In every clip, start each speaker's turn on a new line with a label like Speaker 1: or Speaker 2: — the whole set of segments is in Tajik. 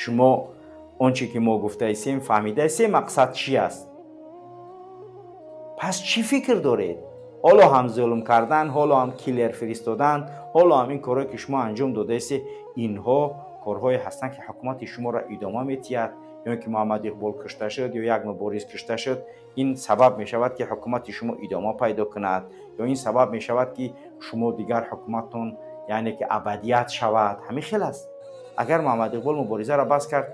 Speaker 1: Шумо он че ки мо гуфтаистем, фаҳмидаистем, мақсад чӣ аст. Пас чӣ фикр доред? Ҳоло ҳам зулм кардан, ҳоло ҳам киллер фиристодан, ҳоло ҳам ин корҳое, ки шумо анҷом додаистед, инҳо корҳое ҳастанд, ки ҳукумати шуморо идома метиҳад. Ё ки Муҳаммад Иқбол кушта шуд ё як мубориз кушта шуд, ин сабаб мешавад, ки ҳукумати шумо идома пайдо кунад, ё ин сабаб мешавад, ки шумо дигар ҳукуматтон, яъне ки абадият шавад? Ҳамин хел аст. Агар Муҳаммад Иқбол муборизаро бас кард,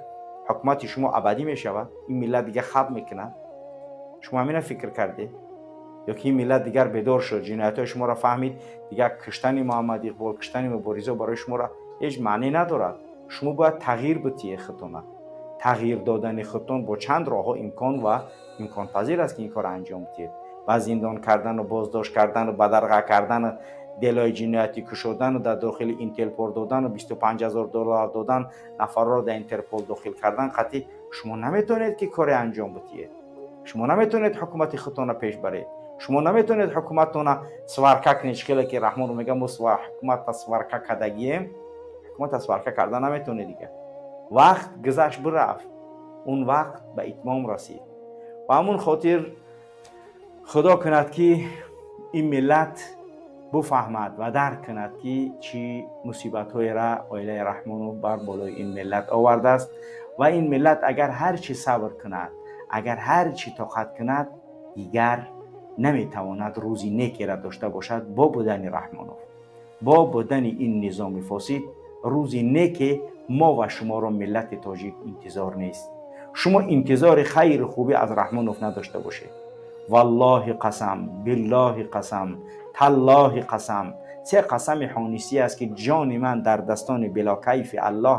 Speaker 1: ҳукумати шумо абадӣ мешавад? Ин миллат дигар хаб мекунад? Шумо ҳамина фикр кардед? Ё ки ин миллат дигар бедор шуд, ҷиноятҳои шуморо фаҳмид, дигар куштани Муҳаммад Иқбол, куштани муборизо барои шуморо ҳеҷ маъне надорад. Шумо бояд тағйир битиҳед худтона. Тағйир додани худтон бо чанд роҳҳо имкон ва имконпазир аст, ки ин корро анҷом диҳед. Ба зиндон кардану боздошт кардану бадарға кардану делои ҷиноятӣ кушодану дар дохили Интерпол додану 25 000 доллар додан, нафарро дар Интерпол дохил кардан қатъи шумо наметавонед, ки коре анҷом бидиҳед. Шумо наметавонед ҳукумати худтонро пеш баред. Шумо наметавонед ҳукуматтона сварка кунед. Хеле ки Раҳмонов мега, мо ҳукуматта сварка кардагием. Ҳукуматта сварка карда наметавонед. Дигар вақт гузашт, бирафт, он вақт ба итмом расид. Ба ҳамун хотир Худо кунад, ки ин миллат буфаҳмад ва дарк кунад, ки чӣ мусибатҳоеро оилаи Раҳмонов бар болои ин миллат овардааст. Ва ин миллат агар ҳар чӣ сабр кунад, агар ҳар чӣ тоқат кунад, дигар наметавонад рӯзи некеро дошта бошад. Бо будани Раҳмонов, бо будани ин низоми фосид, рӯзи неке мо ва шуморо, миллати тоҷик, интизор нест. Шумо интизори хайру хубӣ аз Раҳмонов надошта бошед. Валлоҳи қасам, биллоҳи қасам, таллоҳи қасам, се қасами ҳонисӣ аст, ки ҷони ман дар дастони билокайфи Аллоҳ.